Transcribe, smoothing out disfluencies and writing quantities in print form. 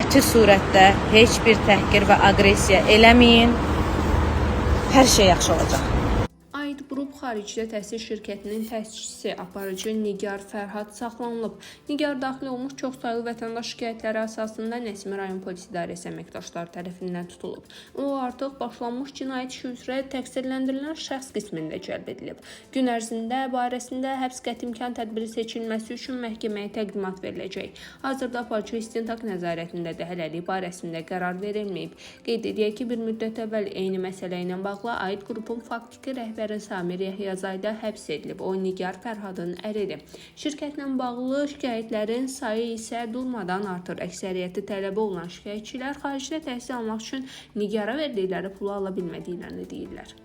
Qəti surətdə heç bir təhqir və aqressiya eləməyin. Hər şey yaxşı olacaq. Aid Qrup xaricdə təhsil şirkətinin təsisçisi, aparıcı Nigar Fərhad saxlanılıb. Nigar daxil olmuş çoxsaylı vətəndaş şikayətləri əsasında Nəsimi rayon polis idarəsi əməkdaşları tərəfindən tutulub. O artıq başlanmış cinayət işi üzrə təqsirləndirilən şəxs qismində cəlb edilib. Gün ərzində barəsində həbs qəti imkan tədbiri seçilməsi üçün məhkəməyə təqdimat veriləcək. Hazırda aparıcı istintaq nəzarətindədir. Hələlik barəsində qərar verilməyib. Qeyd edək ki, bir müddət əvvəl eyni məsələ ilə bağlı Aid Qrupun faktiki rəhbəri Samir Yəhyazadə həbs edilib. O Nigar Fərhadın əridir. Şirkətlə bağlı şikayətlərin sayı isə durmadan artır. Əksəriyyəti tələbə olan şikayətçilər xaricdə təhsil almaq üçün Nigara verdikləri pulu ala bilmədiklərini deyirlər.